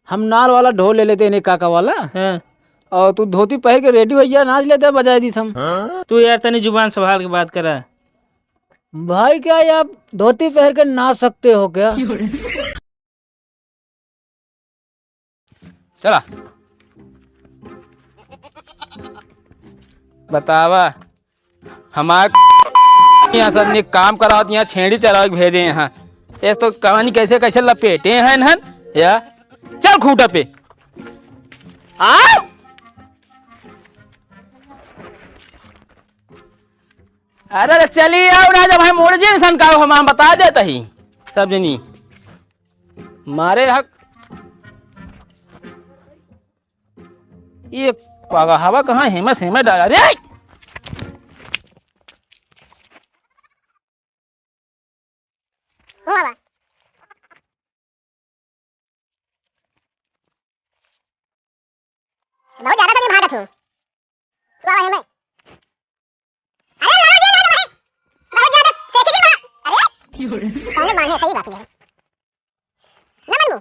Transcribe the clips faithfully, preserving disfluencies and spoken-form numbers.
हम नाल वाला ढोल ले लेते हैं, काका वाला। हाँ। और तू धोती पहन के ready होइ जा, नाच लेते, बजाए दीत हम। हाँ? तू यार तनी जुबान संभाल के बात करा। भाई, क्या ये आप धोती पहन के नाच सकते हो क्या? चला। बतावा, हमार यहाँ सब ने काम करावत, यहाँ छेड़ी चरावे के भेजे यहाँ। ये तो कहानी कैसे कैसे लपेटे हैं इन्हन, या? चल खूंटा पे। आ? अरे, तो चली आओ ना, जब हम उड़ जी सन का, हम, हम बता देत ही सब जनी। मारे हक, ये पगहवा कहाँ हेमस हेमस डाला रे? हो बाबा। बहुत ज्यादा तो नहीं भागत हूँ। वाह, वाह, मैं। अरे, बहुत ज्यादा, बहुत ज्यादा, बहुत ज्यादा, सेठी जी, वाह। अरे, कौन माने, सही बात है। ना मनबू।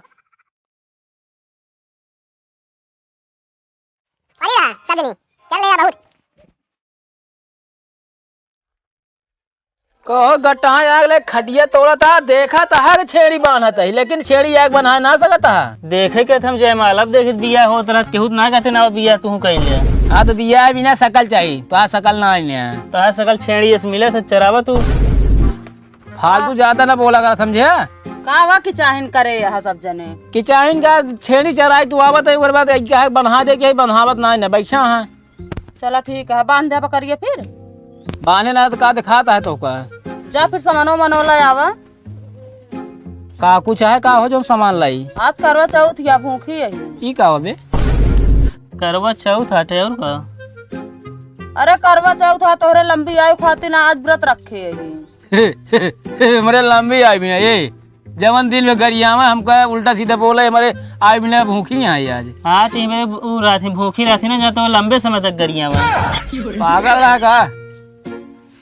अरे वाह, सब जनी, चल ले बहुत। कहो गटहा आग ले खटिया तोड़त हा, देखत हा कि छेड़ी बांधत ही, लेकिन छेड़ी आग बनाए ना सकत हा। देखे के त हम जयमाला देखित बियाह होत रहत, केहू त ना कहते ना बियाह तू कइले। हाँ, तो बियाह बिना सकल चाही, तो आज सकल ना आइने। तो आज सकल छेड़ी अस मिले से चरावा तू। फालतू ज्यादा ना बोला कर, समझे? का वा किचाहिन करे यहाँ सब जने? किचाहिन का छेड़ी चराई तू आवत है, ओकर बाद एक कहे बन्हा दे के बन्हावत ना है, बैठा है। चला ठीक है, बांध दे पकड़िए फिर। बांधे ना तो का दिखाता है तो का? जा फिर सामानो मनो ले आवा। का कुछ है का हो जो सामान लाई? आज करवा चौथ या भूखी है। ई का हो बे? करवा चौथ हटे और का? अरे करवा चौथ है तोहरे लंबी आयु खातिर ना आज व्रत रखे है। हमरे लंबी आयु बिना ये जवन दिन में गरियावा हमका उल्टा सीधा बोले, हमरे आयु बिना भूखी है आज। हाँ, तो ये मेरे उ रहती भूखी रहती ना, जब तो लंबे समय तक गरियावा। पागल रहा का?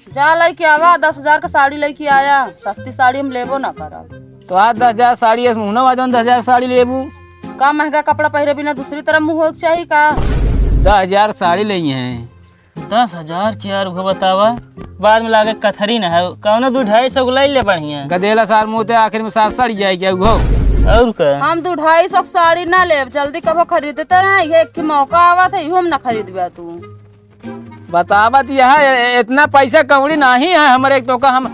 जा लइके आवा, दस हजार का साड़ी लइके आया, सस्ती साड़ी हम लेबो ना करब। तो आज दस हजार साड़ी, इस मुहना जौन दस हजार साड़ी लेबू। का महंगा कपड़ा पहिरे बिना दूसरी तरह मुँह होए के चाही का? दस हजार साड़ी लेई हैं। दस हजार के यार, उहो बतावा, बाद में लागे कथरी न है, कौनो दू ढाई सौ को लइ ले बढ़िया। गदेला सार मुँह ते आखिर में साथ सड़ जाए क्या उहो? और का? हम दू ढाई सौ के साड़ी ना लेब, जल्दी कबो खरीदते ना, ये एक ठे मौका आवत है, इहो में ना खरीदबे तू। बतावत यह है, इतना पैसा कौड़ी नाही है हमरे, तो का हम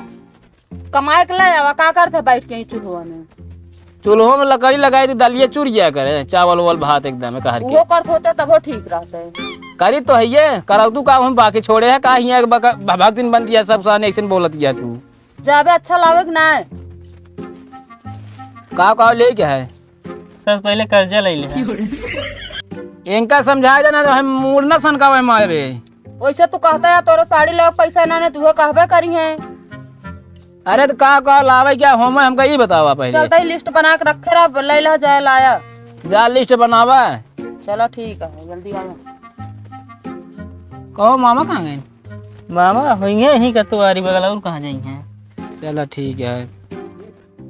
कमाए के ले आवा, का करते बैठ के ई चूल्हो में? चूल्हो में लकड़ी लगाई तो दलिया चुर गया करे, चावल उवल भात एकदम कहर के। उहो करत होते तबो ठीक रहते। करी तो है ये, करौतू का हम बाकी छोड़े है का हियाँ के बक-, भ-, भक्तिन बनती है सब सामने ऐसे बोलत गया तू। जाबे अच्छा लावे कि ना? का का ले के है? सबसे पहिले कर्जा ले ले। इनका समझाए देना, तो हम मूड़ ना सनकावे मारबे। वैसे तू कहता है, तोरा साड़ी लेवे पैसा ना, ने तू कहबे करी है। अरे, तो का, का लावे क्या होमे, हमका ई बतावा पहिले। चलता ही लिस्ट बना के रखे रहा, ले ला जाए लाया। जा लिस्ट बनावा। चलो ठीक है, जल्दी आवा। कहो मामा कहाँ गए? मामा होइहे यहीं का तुआरी बगल, और कहाँ जाइहे? चलो ठीक है।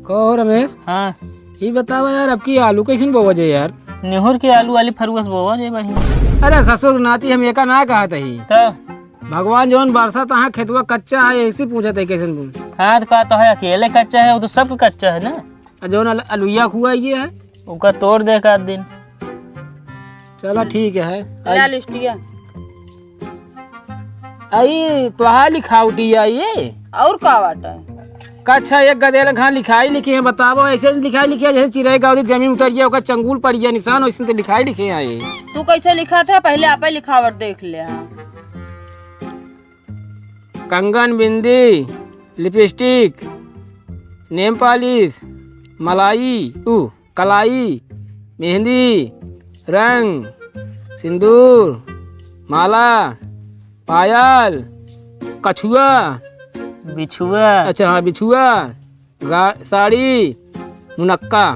कहो रमेश। हाँ। ई बतावा यार, अब की आलू कैसन बोवा जाए यार? निहुर के आलू वाली फरुआ से बोवा जाए बढ़िया। अरे ससुर नाती हम एका ना कहत ही। तो? भगवान जौन बरसा तहाँ खेतवा कच्चा है, ऐसे पूछत है कैसन बोल। हाँ, तो का तो है, अकेले कच्चा है, वो तो सबके कच्चा है ना। आ जौन अल-, अलुइया खुआ ये है। ओका तोड़ दे एक आध दिन। चला ठीक है। ले लिस्टिया। आई तोहार लिखावटी आई ये। और का बाटे? का अच्छा एक गदेल खान लिखाई लिखे हैं, बतावो, ऐसे लिखाई लिखे हैं जैसे चिरई का जमीन उतर गया, ओकर चंगुल पड़ गया निशान, वैसे तो लिखाई लिखे हैं ये। तू कैसे लिखत है, पहले आपे लिखावट देख ले। हाँ। कंगन, बिंदी, लिपस्टिक, नेल पालिश, मलाई, उ, कलाई, मेहंदी, रंग, सिंदूर, माला, पायल, कछुआ, बिछुआ। अच्छा, हाँ, बिछुआ, गा-, साड़ी, मुनक्का,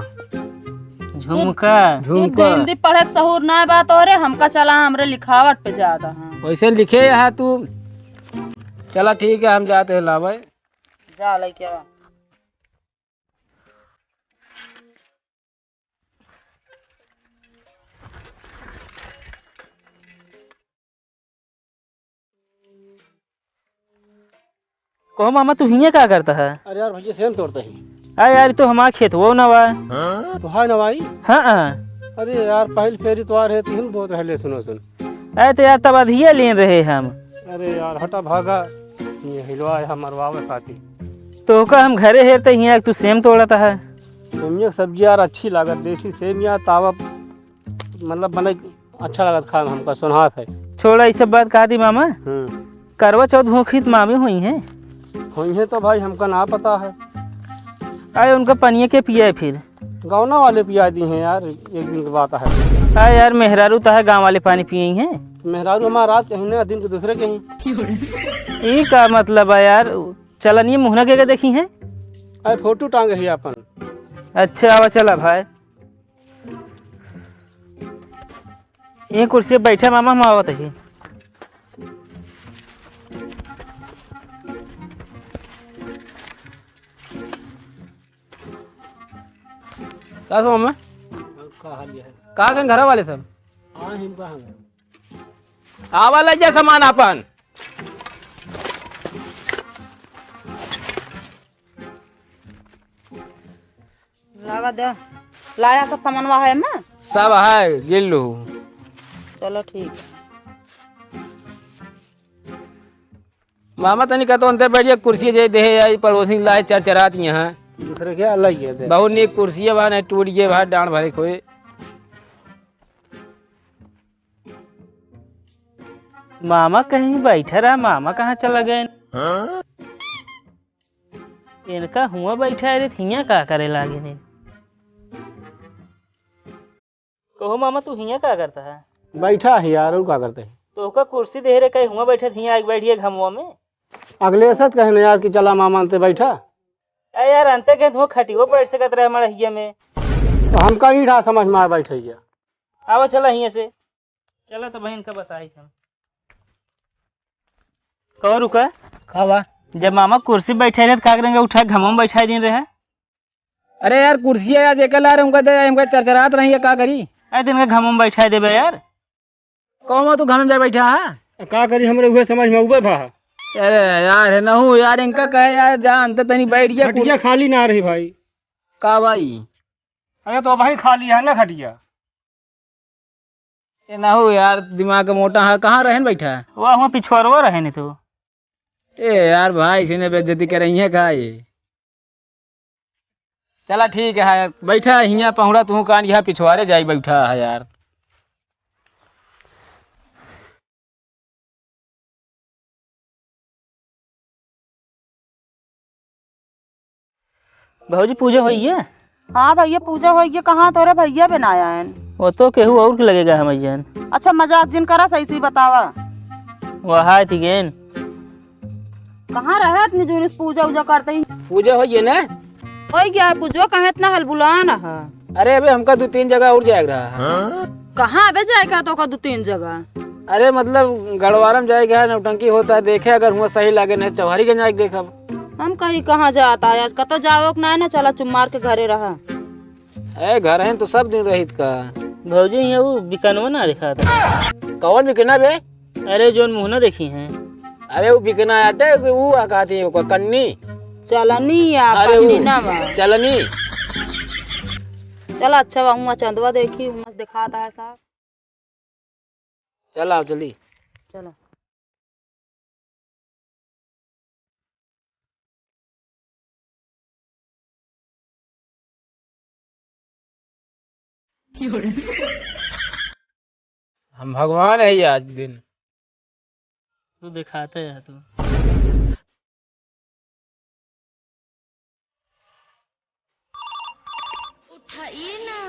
झुमका। झुमका। हिंदी पढ़े के सहूर ना बा तोरे, हमका चला हमरे लिखावट पे ज्यादा। हाँ। वैसे लिखे यहाँ तू। चला ठीक है, हम जाते हैं लावे। जा लेके आ। कहो मामा, तू हियाँ का करता है? अरे यार भैया, सेम तोड़ता ही। अरे यार, ई तो हमार खेतवो न बा। तो है न भाई? हाँ, हाँ। अरे यार, पहली फेरी तो आ रहे, तिहन बोत रहले, सुनो सुन। अरे तो यार, तब अधिया लेन रहे हम। अरे यार, हटा भागा, ये हिलवा है मरवावे खातिर। तो का हम घरे हेरते हियाँ, तू सेम तोड़ता है। सेमिया के सब्जी यार अच्छी लागत, देसी सेमिया तावा, मतलब बने अच्छा लागत खाए में हमका, सोनहात है। छोड़ा, ई सब बात कहा दी मामा। हम्म। करवा चौथ भूखी त मामी हुई हैं। हुई हैं तो भाई हमका ना पता है। अरे उनका पनिया के पिया है फिर? गौना वाले पिया दी हैं यार, एक दिन की बात है। अरे यार मेहरारू तो है गाँव वाले पानी पिए हैं। मेहरारू हमारा रात कहीं ना, दिन के दूसरे कहीं। ई का मतलब है यार? चलनिए मुहना के, के देखी हैं? अरे फोटो टांगे ही अपन। अच्छा, आवा चला भाई। ये कुर्सी पे बैठा मामा, हम आवत ही। का सो मामा? का हाल है? का कन घरा वाले सब? हाँ, हम कहाँ हैं? आवा, ले जा सामान आपन। लावा दे। लाया सब सामानवा है ना? सब है, गिन लू। चलो ठीक है। मामा तनी कहतो अंते बैठ जा, कुर्सी जे दे आई पड़ोसी लाए चरचरात यहाँ। दूसरे के अलग ही है दे। बहुत नीक कुर्सी है, बा नहीं टूट गए, बा डांड भरे खोए। मामा कहीं बैठा रहा, मामा कहाँ चला गए? इनका हुआ बैठा है रे, हियाँ का करे लागे ने? कहो मामा, तू हियाँ का करता है? बैठा है यार, और का करते हैं? तो ओका कुर्सी दे रे, कहीं हुआ बैठे, हियाँ आके बैठिए घमवा में। अगले सत कहे ना यार कि चला मामा अंते बैठा। ए यार, अंते के तू खटियो बैठ सकत रहे हमारे हिया में। तो हमका ही रहा समझ में आ बैठे गया। आवा चला हियाँ से। चला तो बहन का बताई हम। कहो रुका। का बा? जब मामा कुर्सी बैठे रहे, तो का करेंगे, उठा घमवा में बैठाई दिन रहे। अरे यार, कुर्सिया आज एके ला रहे, उनका दे, उनका चरचरात रही है, का करी? अरे दिन का घमवा में बैठाई देबे यार। कहो माँ, तू घमवा में जाए बैठा है? का करी, हमरे उहे समझ में उबे भा। अरे यार, है नहू यार, इनका कहे यार, जा अंते तनी बैठ गया। खटिया खाली ना रही भाई। का भाई? अरे तो भाई खाली है ना खटिया। ए, ना हो यार, दिमाग का मोटा है, कहाँ रहन बैठा? वह हुआ पिछुआरवा रहन तो। ए यार भाई, इसी ने बेइज्जती करइहे का ये? चला ठीक है यार, बैठा हियाँ पहुँड़ा, तू कान यहाँ पिछुआरे जाई बैठा है यार। भौजी, पूजा होइए? हाँ भैया, पूजा होइए। कहाँ तोरे भैया बे ना आयन? वो तो केहू और के लगेगा हम जन। अच्छा, मजाक जिन करा, सही सही बतावा। वो हाय थी गेन। कहाँ रहे इतनी जोर से पूजा उजा करते ही? पूजा होइए ना? होई गया है पूजवा, कहाँ इतना हलबुलान है? अरे अबे हमका दो तीन जगह और जाए के रहा है। कहाँ अबे जाए के है तो का दो तीन जगह? अरे मतलब गड़वारम जाए के है, नौटंकी होता है, देखे अगर हुआ सही लागे, नहीं चौहरी के जाए के देखब। हम कहीं कहाँ जाता है आज, कतो जाओ के ना, ना चला चुप मार के घरे रहा। ए घर है तो सब दिन रहित का। भौजी ये वो बिकनवा ना दिखा था। कौन बिकना बे? अरे, जोन मुँह ना देखी हैं। अरे, वो बिकना आटे कि वो आ कहती है, ओकर कन्नी? चलनी या अरे, कन्नी वो ना बा। चलनी। चला, अच्छा बा, हुआं चंदवा देखी, हुआं दिखाता है साहब। चला, चली। चला। हम भगवान है ये आज दिन। तू दिखाते है तू। उठाइए ना।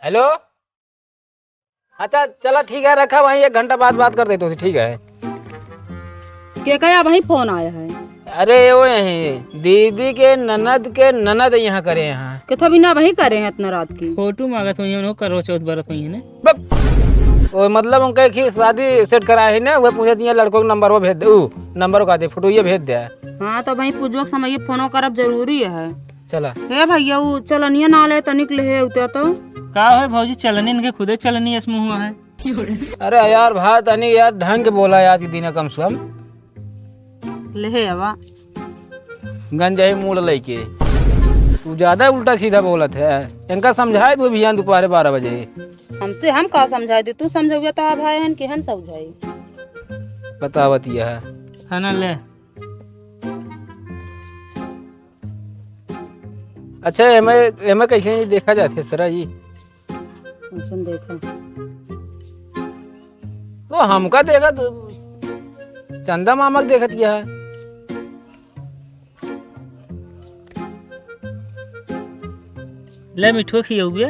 हेलो। अच्छा, चला ठीक है, रखा वहीं, एक घंटा बाद बात कर देते हैं, ठीक है। के कया वहीं फोन आया है? अरे वो यहीं दीदी के ननद के ननद यहाँ करे हैं। किथा बिना वहीं करे हैं इतना रात की? फोटो मांगत हुई हैं, उन्हों करवा चौथ बरत हुई हैं ने। बक! ओ, मतलब उनका एक ही शादी सेट करा है ना, वह पूछे दिया लड़कों के नंबर वो भेज दे, ऊ नंबर का दे, फोटो ये भेज दे। हाँ, तो वहीं पूजवा के समय ये फोनो करब जरूरी है। चला। हे भैया, ऊ चलनिया ना ले तनिक ले हे उते तो। का है भौजी, चलनी इनके खुदे चलनी इस मुँह है। अरे यार भाई, तनी यार ढंग के बोला यार, कि दीना कम से कम। लेहे आवा। गंजही मूड़ लइके। तू ज्यादा उल्टा सीधा बोलत है। इनका समझाए दो भैया दोपहर बारह बजे। हमसे हम का समझाए दे, तू समझौबे तो भाई हन कि हम समझाई। बतावत यह है। है ना, ले। अच्छा, एमे, एमे कैसे देखा जात है, सरा जी? कैसन देखा? तो हमका देखत, चंदा मामा के देखत यह है। ले मिठो खियौबे।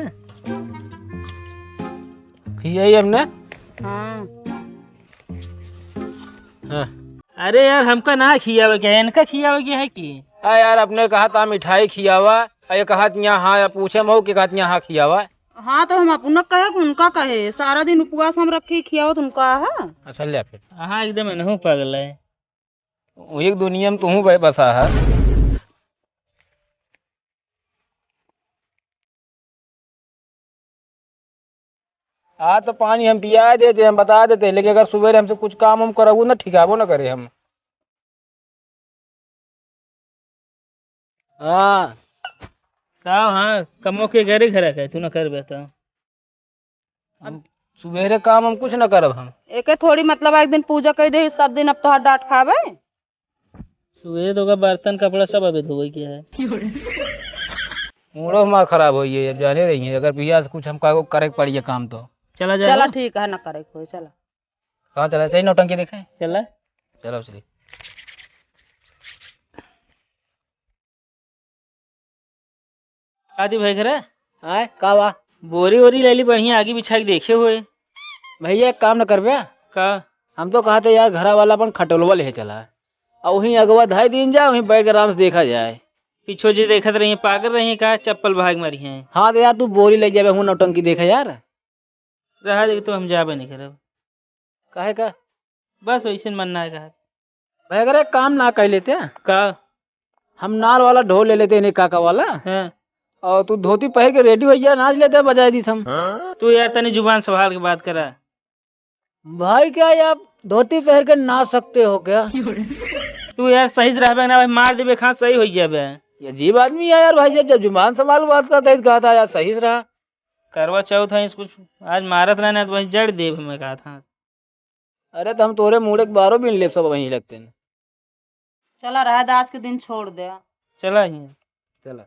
खियाई हमने। हाँ। हाँ। अरे यार, हमका ना खियावे के है, इनका खियावे के है कि? आ यार, अपने कहा था मिठाई खियावा, आ ये कहा था यहाँ, या पूछे मऊ के कहा था यहाँ खियावा। हाँ, तो हम अपना कहे कि उनका कहे, सारा दिन उपवास हम रखे खियावत उनका है। अच्छा, ले फिर। हाँ, एकदम इनहू पागल है। वही दुनिया में तू बसा है। आ तो पानी हम पिया देते, हम बता देते, लेकिन अगर सुबेरे हमसे कुछ काम हम करबू ना, ठिकाबो ना करे हम। हाँ। का हाँ, कमो के घरे घरा के, तू ना करबे तो। अब सुबेरे काम हम कुछ ना करब हम। एके थोड़ी मतलब एक दिन पूजा कर दे, सब दिन अब तोहार डांट खावे। सुबेरे तो ओकर बर्तन कपड़ा सब अबे धोवे के है। मूड़ो हमार खराब होई है, अब जाने रही है, अगर भैया से कुछ हमका करे के पड़ी है काम तो। चला जा चला लो। ठीक है, ना करे कोई, चला। कहाँ चला? चल नौटंकी देखे। चला। चलो चलिए। आदि भाई घरे? आय, का बा? बोरी ओरी ले ली बढ़िया, आगे बिछा के देखे हुए। भैया, एक काम न करबे? का? हम तो कहा थे यार, घरा वाला अपन खटोलवा ले चला, और वहीं अगवा धाई दीन जाए, वहीं बैठ के आराम से देखा जाए। पीछो जे देखत रही, पागल रही का, चप्पल भाग मारी है। हाँ तो यार, तू बोरी ले जाबे, हूँ नौटंकी देखे यार। रहा दे, तो हम जाबे नहीं करब। काहे का? बस वैसे मन ना कहा। भाई, अगर एक काम ना कर लेते? का? हम नाल वाला ढोल ले लेते, इन्हें काका वाला। हाँ। और तू धोती पहन के रेडी हो जा, नाच लेते, बजाए दी हम। तू यार तनी जुबान संभाल के बात करा। भाई, क्या ये आप धोती पहन के नाच सकते हो क्या? तू यार सही से रहबे ना भाई, मार देबे, कहाँ सही हो जाबे। ये अजीब आदमी है यार भाई, जब, जब जुबान संभाल के बात करता है, तो कहता है यार सही से रहा। करवा चौथ है, कुछ आज मारत रहने तो वही जड़ देव, मैं कहा था। अरे, तो हम तोरे मूड़े के बारो बीन लेब, सब वहीं लगते हैं। चला, रहा दे, आज के दिन छोड़ दे। चला ही। चला।